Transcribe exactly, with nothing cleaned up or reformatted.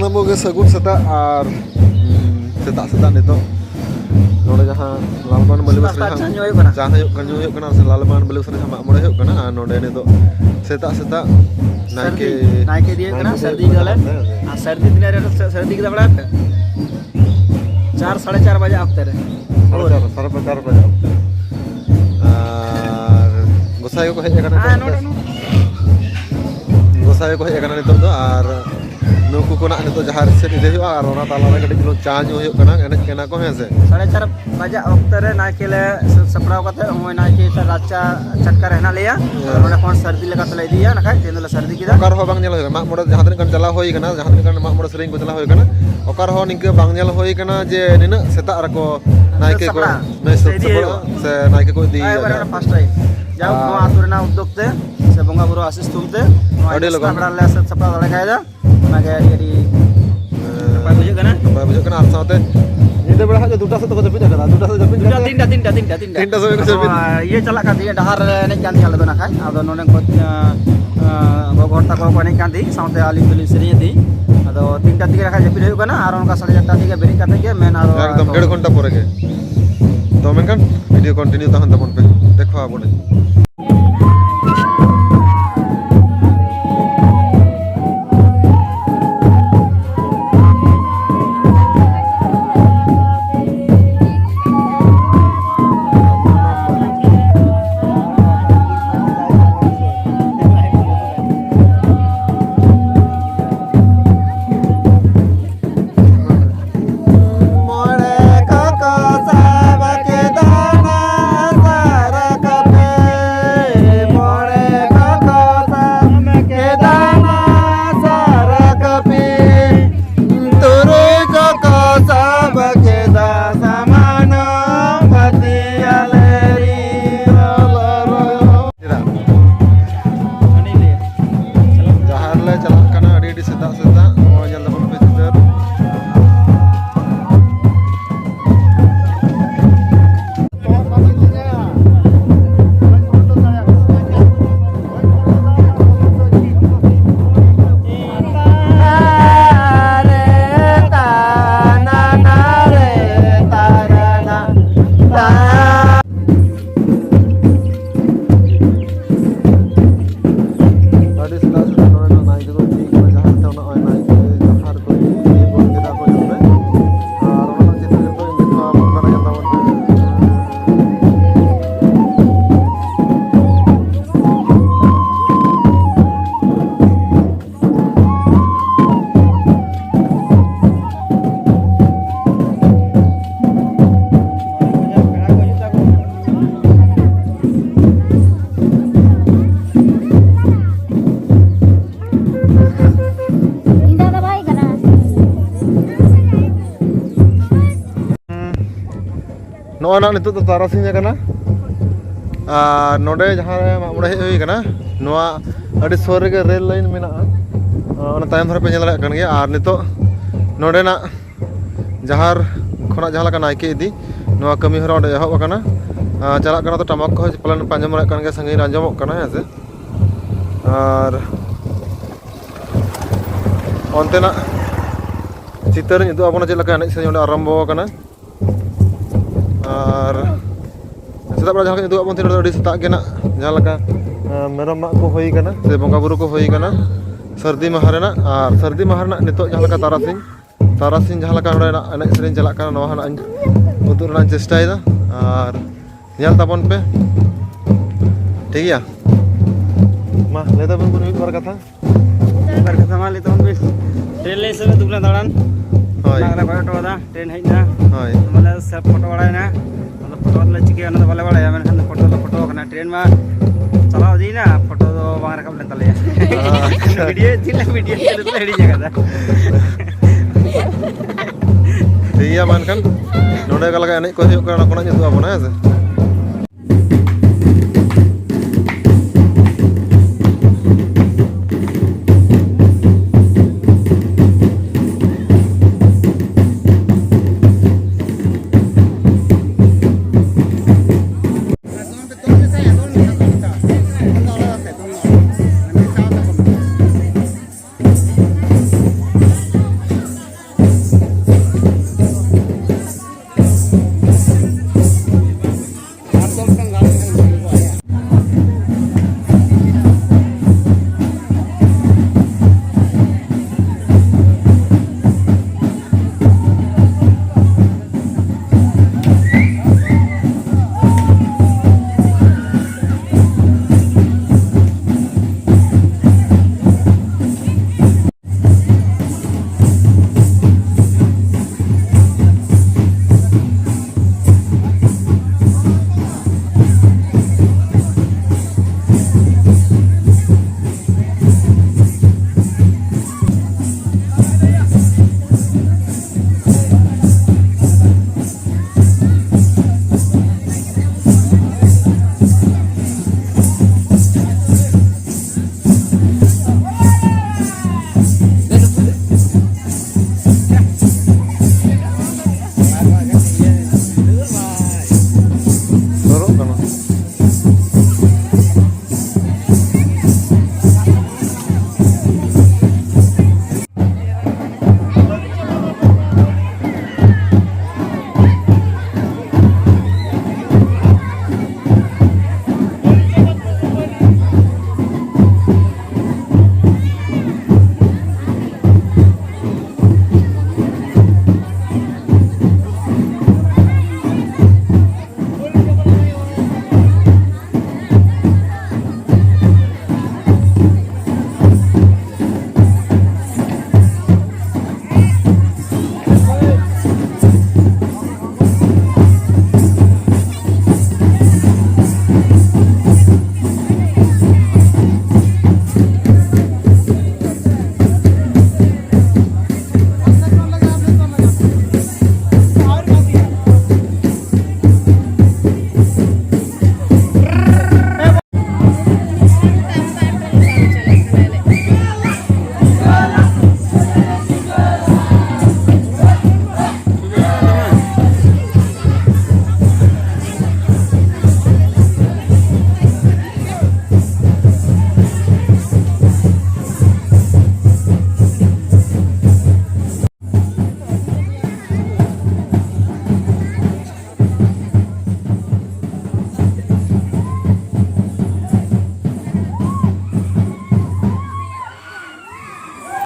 ᱥᱟᱱᱟᱢ ᱠᱚᱜᱮ ᱥᱟᱹᱜᱩᱱ ᱥᱮᱛᱟᱜ ᱟᱨ, ᱩᱸ, ᱥᱮᱛᱟᱜ ᱥᱮᱛᱟᱜ ᱱᱤᱛᱚᱜ ᱱᱚᱰᱮ ᱡᱟᱦᱟᱸ ᱞᱟᱞᱵᱟᱱ ᱵᱟᱹᱞᱤ ᱵᱟᱥ ᱨᱮ ᱥᱮᱛᱟᱜ ᱪᱟ ᱧᱩ ᱦᱩᱭᱩᱜ ᱠᱟᱱᱟ᱾ ᱪᱟ ᱦᱩᱭᱩᱜ ᱠᱟᱱᱟ, ᱧᱩ ᱦᱩᱭᱩᱜ ᱠᱟᱱᱟ, ᱥᱮ ᱞᱟᱞᱵᱟᱱ ᱵᱟᱹᱞᱤ ᱵᱟᱥ ᱨᱮ ᱡᱟᱦᱟᱸ ᱢᱟᱜ ᱢᱚᱬᱮ ᱦᱩᱭᱩᱜ ᱠᱟᱱᱟ, ᱟᱨ ᱱᱚᱰᱮ ᱱᱤᱛᱚᱜ ᱥᱮᱛᱟᱜ ᱥᱮᱛᱟᱜ ᱱᱟᱭᱠᱮ ᱥᱟᱹᱨᱫᱤ, ᱱᱟᱭᱠᱮ ᱫᱤᱭᱮ ᱠᱟᱱᱟ, ᱱᱟᱭᱠᱮ ᱥᱟᱹᱨᱫᱤ ᱠᱟᱫᱟᱞᱮ᱾ ᱦᱮᱸ, ᱦᱮᱸ᱾ ᱟᱨ ᱥᱟᱹᱨᱫᱤ ᱛᱤᱱᱟᱹᱜ ᱨᱮ ᱥᱟᱹᱨᱫᱤ ᱠᱮᱫᱟ ᱵᱟᱲᱟᱭ ᱯᱮ? ᱪᱟᱨ, ᱥᱟᱲᱮ ᱪᱟᱨ ᱵᱟᱡᱟᱜ ᱚᱠᱛᱮ ᱨᱮ᱾ ᱥᱟᱲᱮ ᱪᱟᱨ, ᱥᱟᱲᱮ ᱪᱟᱨ ᱵᱟᱡᱟᱜ ᱚᱠᱛᱮ᱾ ᱟᱨ ᱜᱚᱸᱥᱟᱭ ᱠᱚᱠᱚ ᱦᱮᱡ ᱟᱠᱟᱱᱟ ᱦᱮᱸ, ᱱᱤᱛᱚᱜ ᱱᱚᱰᱮ, ᱫᱚ᱾ ᱱᱚᱰᱮ᱾ ᱜᱚᱸᱥᱟᱭ ᱠᱚᱠᱚ ᱦᱮᱡ ᱟᱠᱟᱱᱟ ᱱᱤᱛᱚᱜ ᱫᱚ, ᱟᱨ ᱱᱩᱠᱩ ᱠᱚ ᱱᱟᱜ ᱱᱤᱛᱚᱜ ᱡᱟᱦᱮᱨ ᱥᱮᱫ ᱤᱫᱤ ᱦᱩᱭᱩᱜᱼᱟ, ᱟᱨ ᱚᱱᱟ ᱛᱟᱞᱟᱨᱮ ᱠᱟᱹᱴᱤᱡ ᱪᱩᱞᱩᱝ ᱪᱟ ᱧᱩ ᱦᱩᱭᱩᱜ ᱠᱟᱱᱟ, ᱮᱱᱮᱡ ᱠᱟᱱᱟ ᱠᱚ, ᱦᱮᱸ ᱥᱮ᱾ ᱥᱟᱲᱮ ᱪᱟᱨ ᱵᱟᱡᱟᱜ ᱚᱠᱛᱮ ᱨᱮ ᱱᱟᱭᱠᱮ ᱞᱮ ᱥᱟᱹᱛ ᱥᱟᱯᱲᱟᱣ ᱠᱟᱛᱮ, ᱱᱚᱜᱼᱚᱭ ᱱᱟᱭᱠᱮ ᱨᱟᱪᱟ ᱪᱷᱟᱴᱠᱟ ᱨᱮ ᱦᱮᱱᱟᱜ ᱞᱮᱭᱟ᱾ ᱦᱮᱸ᱾ ᱱᱚᱸᱰᱮ ᱠᱷᱚᱱ ᱥᱟᱹᱨᱫᱤ ᱞᱮᱠᱟ ᱛᱮᱞᱮ ᱤᱫᱤᱭᱟ, ᱱᱟᱠᱷᱟᱡ ᱛᱮᱦᱮᱧ ᱫᱚᱞᱮ ᱥᱟᱹᱨᱫᱤ ᱠᱮᱫᱟ᱾ ᱚᱠᱟ ᱨᱮᱦᱚᱸ ᱵᱟᱝ ᱧᱮᱞ ᱦᱩᱭ ᱠᱟᱱᱟ, ᱢᱟᱜ ᱢᱚᱬᱮ ᱡᱟᱦᱟᱸ ᱛᱤᱱᱟᱹᱜ ᱜᱟᱱ ᱪᱟᱞᱟᱣ ᱦᱩᱭ ᱠᱟᱱᱟ, ᱡᱟᱦᱟᱸ ᱛᱤᱱᱟᱹᱜ ᱜᱟᱱ ᱢᱟᱜ ᱢᱚᱬᱮ ᱥᱮᱨᱮᱧ ᱠᱚ ᱪᱟᱞᱟᱣ ᱦᱩᱭ ᱠᱟᱱᱟ, ᱚᱠᱟ ᱨᱮᱦᱚᱸ ᱱᱤᱝᱠᱟᱹ ᱵᱟᱝ ᱧᱮᱞ ᱦᱩᱭ ᱠᱟᱱᱟ ᱡᱮ ᱱᱤᱱᱟᱹᱜ ᱥᱮᱛᱟᱜ ᱨᱮᱠᱚ ᱱᱟᱭᱠᱮ ᱥᱟᱹᱛ ᱠᱚ, ᱥᱟᱯᱲᱟᱣ᱾ ᱱᱟᱭ ᱥᱮ ᱱᱟᱭᱠᱮ ᱠᱚ ᱤᱫᱤᱭᱮᱭᱟ ᱮᱠᱵᱟᱨᱮ ᱡᱟᱦᱮᱨ᱾ First time᱾ ᱡᱟᱭᱦᱳᱠ, ᱱᱚᱣᱟ ᱟᱨ ᱟᱹᱛᱩ ᱨᱮᱱᱟᱜ ᱩᱫᱽᱫᱳᱜᱽ ᱛᱮ ᱥᱮ ᱵᱚᱸᱜᱟ ᱵᱩᱨᱩ ᱟᱥᱤᱥ ᱛᱷᱩᱢ ᱛᱮ ᱱᱚᱣᱟ ᱟᱹᱰᱤ ᱡᱤᱱᱤᱥ ᱞᱚᱜᱚᱱ᱾ ᱦᱟᱸᱰᱟ ᱞᱮ ᱥᱟᱹᱛ ᱥᱟᱯᱲᱟᱣ ᱫᱟᱲᱮ ᱠᱟᱭᱫᱟ᱾ ᱚᱱᱟᱜᱮ ᱟᱹᱰᱤ, ᱟᱹᱰᱤ ᱱᱟᱯᱟᱭ ᱵᱩᱡᱷᱟᱹᱜ ᱠᱟᱱᱟ᱾ ᱱᱟᱯᱟᱭ ᱵᱩᱡᱷᱟᱹᱜ ᱠᱟᱱᱟ᱾ ᱟᱨ ᱥᱟᱶᱛᱮ ᱧᱤᱫᱟᱹ ᱵᱮᱲᱟ ᱦᱟᱸᱜ ᱫᱩᱴᱟ ᱥᱮᱫ ᱫᱚᱠᱚ ᱡᱟᱹᱯᱤᱫ ᱟᱠᱟᱫᱟ, ᱫᱩᱴᱟ ᱥᱮᱫ ᱡᱟᱹᱯᱤᱫ ᱫᱩᱴᱟ, ᱠᱟᱛᱮ ᱛᱤᱱᱴᱟ, ᱛᱤᱱᱴᱟ, ᱛᱤᱱᱴᱟ, ᱛᱤᱱᱴᱟ᱾ ᱛᱤᱱᱴᱟ ᱥᱚᱢᱚᱭ ᱠᱚ ᱟᱫᱚ, ᱡᱟᱹᱯᱤᱫ᱾ ᱤᱭᱟᱹ ᱪᱟᱞᱟᱜ ᱠᱟᱱ ᱛᱤᱧᱟᱹ, ᱰᱟᱦᱟᱨ ᱨᱮ ᱮᱱᱮᱡ ᱠᱟᱱ ᱛᱤᱧᱟᱹ ᱟᱞᱮ ᱫᱚ ᱱᱟᱠᱷᱟᱡ᱾ ᱟᱫᱚ ᱱᱚᱰᱮ ᱠᱚ, ᱟᱸ, ᱟᱸ, ᱜᱚᱜᱚ ᱦᱚᱲ ᱛᱟᱠᱚ ᱠᱚ ᱮᱱᱮᱡ ᱠᱟᱱ ᱛᱤᱧ ᱥᱟᱶᱛᱮ ᱟᱹᱞᱤᱧ ᱫᱚᱞᱤᱧ ᱥᱮᱨᱮᱧ ᱮᱫ ᱛᱤᱧ᱾ ᱟᱫᱚ ᱛᱤᱱᱴᱟ ᱛᱮᱜᱮ ᱱᱟᱠᱷᱟᱡ ᱡᱟᱹᱯᱤᱫ ᱦᱩᱭᱩᱜ ᱠᱟᱱᱟ, ᱟᱨ ᱚᱱᱠᱟ ᱥᱟᱲᱮ ᱪᱟᱨᱴᱟ ᱛᱮᱜᱮ ᱵᱮᱨᱮᱫ ᱠᱟᱛᱮ ᱜᱮ ᱢᱮᱱ ᱟᱫᱚ ᱮᱠᱫᱚᱢ ᱟᱫᱚ ᱰᱮᱲ ᱜᱷᱚᱱᱴᱟ ᱯᱚᱨᱮ ᱜᱮ᱾ ᱛᱚ ᱢᱮᱱᱠᱷᱟᱱ video continue ᱛᱟᱦᱮᱱ ᱛᱟᱵᱚᱱ ᱯᱮ, ᱫᱮᱠᱷᱟᱣ ᱟᱵᱚᱱᱟᱹᱧ᱾ ᱱᱚᱜᱼᱚᱭ ᱱᱟᱜ ᱱᱤᱛᱚᱜ ᱫᱚ ᱛᱟᱨᱟᱥᱤᱧ ᱟᱠᱟᱱᱟ᱾ ᱟᱨ ᱱᱚᱰᱮ ᱡᱟᱦᱟᱸ ᱨᱮ ᱢᱟᱜ ᱢᱚᱬᱮ ᱦᱮᱡ ᱦᱩᱭ ᱟᱠᱟᱱᱟ, ᱱᱚᱣᱟ ᱟᱹᱰᱤ ᱥᱩᱨ ᱨᱮᱜᱮ ᱨᱮᱞ ᱞᱟᱭᱤᱱ ᱢᱮᱱᱟᱜᱼᱟ᱾ ᱚᱱᱟ ᱛᱟᱭᱚᱢ ᱫᱷᱟᱨᱮ ᱯᱮ ᱧᱮᱞ ᱫᱟᱲᱮᱭᱟᱜ ᱠᱟᱱ ᱜᱮᱭᱟ᱾ ᱟᱨ ᱱᱤᱛᱚᱜ ᱱᱚᱰᱮᱱᱟᱜ ᱡᱟᱦᱟᱸ ᱠᱷᱚᱱᱟᱜ ᱡᱟᱦᱟᱸ ᱞᱮᱠᱟ ᱱᱟᱭᱠᱮ ᱤᱫᱤ, ᱱᱚᱣᱟ ᱠᱟᱹᱢᱤ ᱦᱚᱨᱟ ᱚᱸᱰᱮ ᱮᱦᱚᱵ ᱟᱠᱟᱱᱟ᱾ ᱟᱨ ᱪᱟᱞᱟᱜ ᱠᱟᱱᱟ ᱛᱚ, ᱴᱟᱢᱟᱠ ᱠᱚᱦᱚᱸ ᱯᱟᱞᱮᱱ ᱯᱮ ᱟᱸᱡᱚᱢ ᱫᱟᱲᱮᱭᱟᱜ ᱠᱟᱱ ᱜᱮᱭᱟ, ᱥᱟᱺᱜᱤᱧ ᱨᱮ ᱟᱸᱡᱚᱢᱚᱜ ᱠᱟᱱᱟ, ᱦᱮᱸ ᱥᱮ? ᱟᱨ ᱚᱱᱛᱮᱱᱟᱜ ᱪᱤᱛᱟᱹᱨᱤᱧ ᱩᱫᱩᱜ ᱟᱵᱚᱱᱟ, ᱪᱮᱫ ᱞᱮᱠᱟ ᱮᱱᱮᱡ ᱥᱮᱨᱮᱧ ᱚᱸᱰᱮ ᱟᱨᱟᱢᱵᱚ ᱟᱠᱟᱱᱟ᱾ ᱟᱨ ᱥᱮᱛᱟᱜ ᱵᱮᱲᱟ ᱡᱟᱦᱟᱸ ᱞᱮᱠᱟᱧ ᱩᱫᱩᱜ ᱟᱵᱚᱱ ᱛᱟᱦᱮᱸ, ᱚᱸᱰᱮ ᱫᱚ ᱟᱹᱰᱤ ᱥᱮᱛᱟᱜ ᱜᱮ ᱱᱟᱜ ᱡᱟᱦᱟᱸ ᱞᱮᱠᱟ, ᱮᱸ, ᱢᱮᱨᱚᱢ ᱢᱟᱜ ᱠᱚ ᱦᱩᱭ ᱟᱠᱟᱱᱟ ᱥᱮ ᱵᱚᱸᱜᱟ ᱵᱩᱨᱩ ᱠᱚ ᱦᱩᱭ ᱟᱠᱟᱱᱟ ᱥᱟᱹᱨᱫᱤ ᱢᱟᱦᱟ ᱨᱮᱱᱟᱜ᱾ ᱟᱨ ᱥᱟᱹᱨᱫᱤ ᱢᱟᱦᱟ ᱨᱮᱱᱟᱜ ᱱᱤᱛᱚᱜ ᱡᱟᱦᱟᱸ ᱞᱮᱠᱟ ᱛᱟᱨᱟᱥᱤᱧ, ᱛᱟᱨᱟᱥᱤᱧ ᱡᱟᱦᱟᱸ ᱞᱮᱠᱟ ᱱᱚᱰᱮᱱᱟᱜ ᱮᱱᱮᱡ ᱥᱮᱨᱮᱧ ᱪᱟᱞᱟᱜ ᱠᱟᱱᱟ, ᱱᱚᱣᱟ ᱦᱚᱸ ᱱᱟᱜ ᱤᱧ ᱩᱫᱩᱜ ᱨᱮᱱᱟᱜ ᱤᱧ ᱪᱮᱥᱴᱟᱭᱮᱫᱟ᱾ ᱟᱨ ᱧᱮᱞ ᱛᱟᱵᱚᱱ ᱯᱮ, ᱴᱷᱤᱠ ᱜᱮᱭᱟ? ᱢᱟ, ᱞᱟᱹᱭ ᱛᱟᱵᱚᱱ ᱯᱮ ᱢᱤᱫ ᱵᱟᱨ ᱠᱟᱛᱷᱟ᱾ ᱢᱤᱫ ᱵᱟᱨ ᱠᱟᱛᱷᱟ ᱢᱟ ᱞᱟᱹᱭ ᱛᱟᱵᱚᱱ ᱯᱮ᱾ ᱴᱨᱮᱱ ᱞᱮ ᱥᱟᱵ ᱫᱩᱵᱽᱞᱟ ᱫᱟᱬᱟᱱ᱾ ᱦᱳᱭ᱾ ᱚᱱᱟ ᱠᱚᱞᱮ ᱠᱚᱭᱚᱜ ᱦᱚᱴᱚ ᱠᱟᱫᱟ, ᱴᱨᱮᱱ ᱦᱮᱡ ᱮᱱᱟ᱾ ᱦᱳᱭ᱾ ᱢᱟᱱᱮ ᱥᱮ ᱯᱷᱳᱴᱳ ᱵᱟᱲᱟᱭᱮᱱᱟ᱾ ᱟᱫᱚ ᱯᱷᱳᱴᱳ ᱫᱚᱞᱮ ᱪᱤᱠᱟᱹᱭᱟ, ᱚᱱᱟ ᱫᱚ ᱵᱟᱞᱮ ᱵᱟᱲᱟᱭᱟ, ᱢᱮᱱᱠᱷᱟᱱ ᱫᱚ ᱯᱷᱳᱴᱳ ᱫᱚᱞᱮ ᱯᱷᱳᱴᱳ ᱟᱠᱟᱱᱟ᱾ ᱴᱨᱮᱱ ᱢᱟ ᱪᱟᱞᱟᱣ ᱤᱫᱤᱭᱮᱱᱟ, ᱯᱷᱳᱴᱳ ᱫᱚ ᱵᱟᱝ ᱨᱟᱠᱟᱵ ᱞᱮᱱ ᱛᱟᱞᱮᱭᱟ᱾ ᱟᱪᱪᱷᱟ᱾ ᱵᱷᱤᱰᱤᱭᱳ ᱪᱮᱫ ᱞᱮ ᱵᱷᱤᱰᱤᱭᱳ ᱪᱮᱫ ᱞᱮ ᱦᱤᱲᱤᱧ ᱟᱠᱟᱫᱟ᱾ ᱴᱷᱤᱠ ᱜᱮᱭᱟ, ᱢᱟ ᱮᱱᱠᱷᱟᱱ ᱱᱚᱰᱮ ᱚᱠᱟ ᱞᱮᱠᱟ ᱮᱱᱮᱡ ᱠᱚ ᱦᱩᱭᱩᱜ ᱠᱟᱱᱟ, ᱚᱱᱟ ᱠᱚ ᱱᱟᱜ ᱧᱮᱞ ᱦᱚᱪᱚ ᱟᱵᱚᱱᱟ, ᱦᱮᱸ ᱥᱮ?